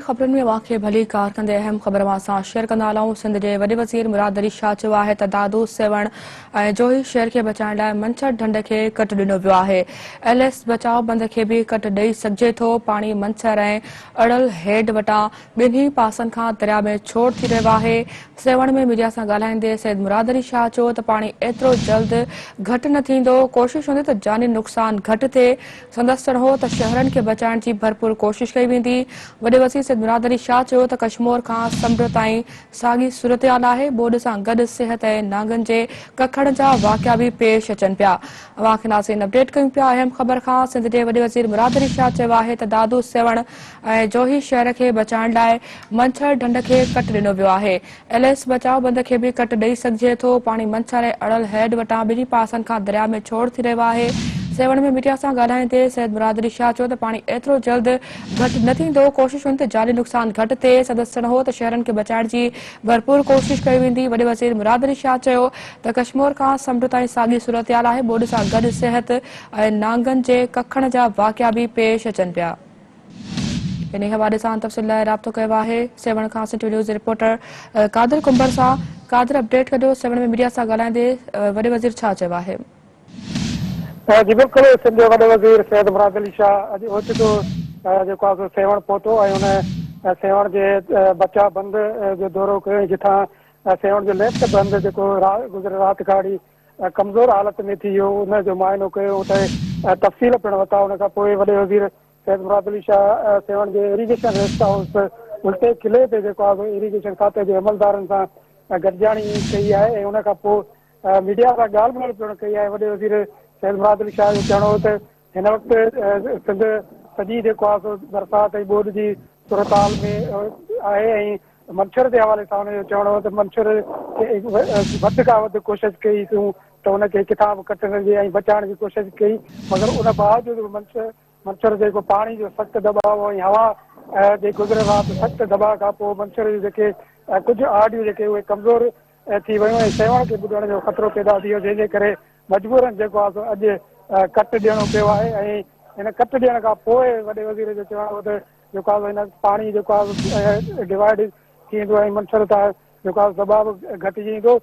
خبرن ۾ اوهان کي ڀليڪار ڪندي اهم خبر اوهان سان شيئر ڪندا هلون. سنڌ جي وڏي وزير مراد علي شاهه چيو آهي ته دادو، سيوهڻ ۽ جوهي شهر کي بچائڻ لاء منڇر ڍنڍ کي ڪٽ ڏنو ويو آهي. ايل ايس بچاء بند کي به ڪٽ ڏئي سگهجي ٿو. پاڻي منڇر ۽ اڙل هيڊ وٽان ٻنهي پاسن کان درياء ۾ ڇوڙ ٿي رهيو آهي. سيوهڻ ۾ ميڊيا سان ڳالهائيندي سيد مراد علي شاهه چيو ته پاڻي ايترو جلد گهٽ نه ٿيندو، ڪوشش هوندي ته جاني نقصان گهٽ ٿئي. سندس چوڻ هو ته شهرن کي بچائڻ جي ڀرپور ڪوشش ڪئي ويندي. وڏي وزير سيد مراد علي شاهه چيو ته ڪشمور کان سمنڊ تائين ساڳي صورتحال آهي، ٻوڏ سان گڏ صحت ۽ نانگن جي ڪکڻ جا واقعا به پيش اچن پيا. اوهان کي ناظرين اپڊيٽ ڪيون پيا اهم خبر کان سنڌ جي وڏي وزير مراد علي شاهه چيو آهي ته دادو، سيوهڻ ۽ جوهي شهر کي بچائڻ لاء منڇر ڍنڍ کي ڪٽ ڏنو ويو آهي. ايل ايس بچاء بند کي به ڪٽ ڏئي سگهجي ٿو، پاڻي منڇر ۽ اڙل هيڊ وٽان ٻنهي پاسن کان درياء ۾ ڇوڙ ٿي رهيو آهي، سيوهڻ ۾ ميڊيا سان ڳالهائيندي سيد مراد علي شاهه چيو ته پاڻي ايترو جلد گهٽ نه ٿيندو، ڪوشش هوندي ته جاني نقصان گهٽ ٿئي، سندس چوڻ هو ته شهرن کي بچائڻ جي ڀرپور ڪوشش ڪئي ويندي، وڏي وزير مراد علي شاهه چيو ته ڪشمور کان سمنڊ تائين ساڳي صورتحال آهي، ٻوڏ سان گڏ صحت ۽ نانگن جي ڪکڻ جا واقعا به پيش اچن پيا. انهي حوالي سان تفصيل لاء رابطو ڪيو آهي سيوهڻ کان سنڌ نيوز جي رپورٽر قادر ڪنڀر سان قادر اپڊيٽ ڪجو سيوهڻ ۾ ميڊيا سان ڳالهائيندي وڏي وزير ڇا چيو آهي. جي بلڪل سنڌ جو وڏو وزير سيد مراد علي شاهه اڄ اوچتو جيڪو آهي سو سيوهڻ پهتو ۽ ان سيوهڻ جي بچاء بند جو دورو ڪيو ۽ جتان سيوهڻ جو ليفٽ بند جيڪو گذريل رات کان وٺي ڪمزور حالت ۾ ٿي ويو ان جو معائنو ڪيو اتي تفصيل پڻ ورتا ان کان پوء وڏي وزير سيد مراد علي شاهه سيوهڻ جي ايريگيشن ريسٽ هائوس الٽي قلعي تي جيڪو آهي سو ايريگيشن کاتي جي عملدارن سان گڏجاڻي ڪئي آهي ۽ ان کان پوء ميڊيا سان ڳالهه ٻولهه پڻ ڪئي آهي وڏي وزير سيد مراد علي شاهه جو چوڻ هو ته هن وقت سنڌ سڄي جيڪو آهي سو برسات ۽ ٻوڏ جي صورتحال ۾ آهي ۽ منڇر جي حوالي سان هن جو چوڻ هو ته منڇر کي وڌ کان وڌ ڪوشش ڪئي سون ته ان کي ڪٿان به ڪٽڻ جي ۽ بچائڻ جي ڪوشش ڪئي مگر ان باوجود به منڇر منڇر تي جيڪو پاڻي جو سخت دٻاء هو ۽ هوا جي گذريل رات سخت دٻاء کان پوء منڇر جون جيڪي ڪجهه آرڊيون جيڪي اهي ڪمزور ٿي ويون ۽ سيوهڻ کي ٻڏڻ جو خطرو پيدا ٿي ويو جنهن جي ڪري مجبورن جيڪو آهي سو اڄ ڪٽ ڏيڻو پيو آهي ۽ ان ڪٽ ڏيڻ کان پوء وڏي وزير جو چوڻ هو ته جيڪو آهي هن پاڻي جيڪو آهي ڊوائيڊ ٿي ويندو ۽ منڇر تان جيڪو آهي دٻاء به گهٽجي ايندو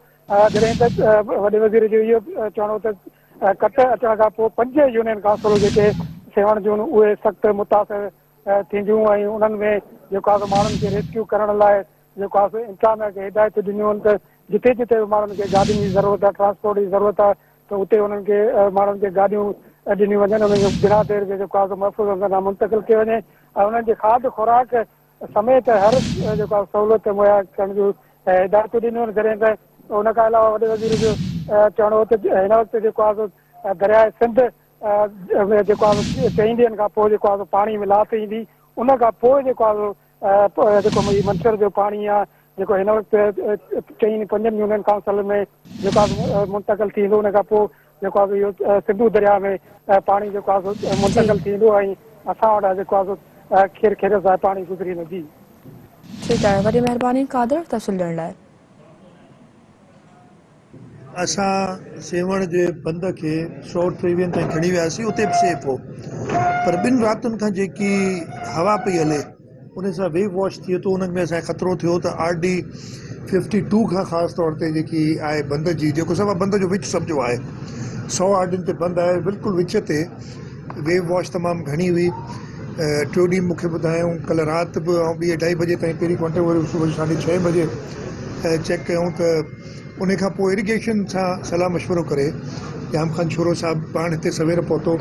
جڏهن ته وڏي وزير جو اهو چوڻ هو ته ڪٽ اچڻ کان پوء پنج يونين ڪائونسلون جيڪي سيوهڻ جون اهي سخت متاثر ٿينديون ۽ انهن ۾ جيڪو آهي ماڻهن کي ريسڪيو ڪرڻ لاء جيڪو آهي سو انتظاميا کي هدايتون ڏنيون آهن ته جتي جتي به ماڻهن کي گاڏين جي ضرورت آهي ٽرانسپورٽ جي ضرورت آهي ته اتي انهن کي ماڻهن کي گاڏيون ڏنيون وڃن انهن کي بنا دير جي جيڪو آهي سو محفوظ هنڌ ڏانهن منتقل ڪيو وڃي ۽ انهن جي کاڌ خوراڪ سميت هر جيڪو آهي سهولت مهيا ڪرڻ جون هدايتون ڏنيون آهن جڏهن ته ان کان علاوه وڏي وزير جو چوڻ هو ته هن وقت جيڪو آهي سو درياء سنڌ جيڪو آهي سو چئن ڏينهن کان پوء جيڪو آهي سو پاڻي ۾ لاٿ ايندي ان کان پوء جيڪو آهي سو جيڪو هي منڇر جو پاڻي آ جيڪو هن وقت چئن پنجن يونين ڪائونسل ۾ جيڪو آ منتقل ٿيندو ان کان پوء جيڪو آ اهو سنڌو درياء ۾ پاڻي جيڪو آ سو منتقل ٿيندو ۽ اسان وٽ جيڪو آ سو خير خيريت سان پاڻي گذري ويندو جي. ٺيڪ آهي وڏي مهرباني قادر تفصيل ڏيڻ لاء. اسان سيوهڻ جي بند کي 123 تائين کڻي وياسين اتي به سيف هو پر ٻن راتن کان جيڪي هوا پئي هلي ان سان ويو واش ٿئي ٿو ان ۾ اسانکي خطرو ٿيو ته آر ڊي ففٽي ٽو کان خاص طور تي جيڪي آهي بند جي جيڪو سوا بند جو وچ سمجهو آهي 100 آر ڊين تي بند آهي بلڪل وچ تي ويو واش تمام گهڻي هئي ٽيون ڏينهن مونکي ٻڌايائون ڪلهه رات به ۽ ٻي اڍائي بجي تائين پهرين ڪانٽيڪٽ وري صبح جو ساڍي ڇهين بجي چيڪ ڪيائون ته ان کان پوء اريگيشن سان صلاح مشورو ڪري ڄام خان شورو صاحب پاڻ هتي سوير پهتو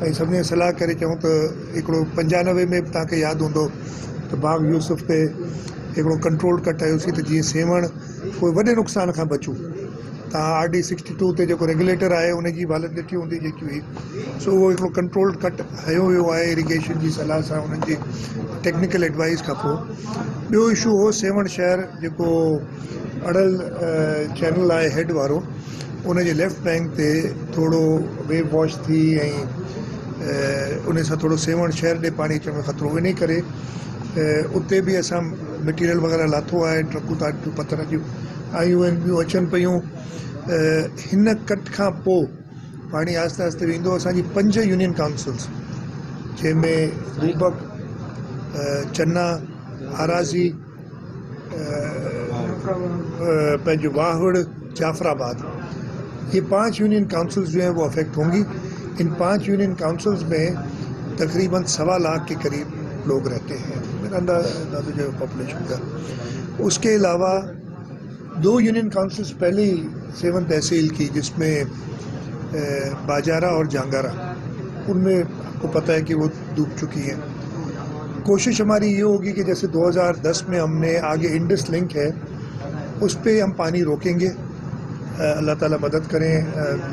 ۽ سڀني سان صلاح ڪري چيائون ته هڪڙو پنجانوي ۾ به توهان کي ياد هوندو ته باغ يوسف تي هڪڙو ڪنٽرول ڪٽ آيوسين ته جيئن سيوهڻ ڪوئي وڏي نقصان کان بچون توهان آر ڊي سڪسٽي ٽو تي جيڪو ريگيوليٽر آهي ان جي به حالت ڏٺي هوندي جيڪي هئي سو اهو هڪڙو ڪنٽرولڊ ڪٽ هنيو ويو آهي اريگيشن جي صلاح سان انهن جي ٽيڪنيڪل ايڊوائز کان پوء ٻيو اشو هو سيوهڻ شهر جيڪو اڙل چينل آهي هيڊ وارو ان جي ليفٽ بينڪ تي ٿورو ويو واش ٿي ۽ ان سان ٿورو سيوهڻ شهر ڏي پاڻي اچڻ جو خطرو انهي ڪري اتي به اسان مٽيريل وغيره لاٿو آهي ٽرڪون تان پٿر جون آيون آهن ٻيون اچن پيون هن ڪٽ کان پوء پاڻي آهستي آهستي ويندو اسان جي پنج يونين ڪائونسلز جنهن ۾ بوبڪ، چنا، آراضي، پنهنجو واهڙ، جعفر آباد، ये 5 यूनियन काउंसिल्स जो हैं वो अफेक्ट होंगी। इन 5 यूनियन काउंसिल्स में तकरीबन 1.25 लाख के करीब लोग रहते हैं, मेरा अंदाज़ा जो है पॉपुलेशन का। उसके अलावा 2 यूनियन काउंसिल्स पहले ही सेवन तहसील की, जिसमें बाजारा और जांगारा, उनमें आपको पता है कि वो डूब चुकी हैं। कोशिश हमारी ये होगी कि जैसे 2010 में हमने आगे इंडस लिंक है उस पर हम पानी रोकेंगे। अल्लाह ताला मदद करें।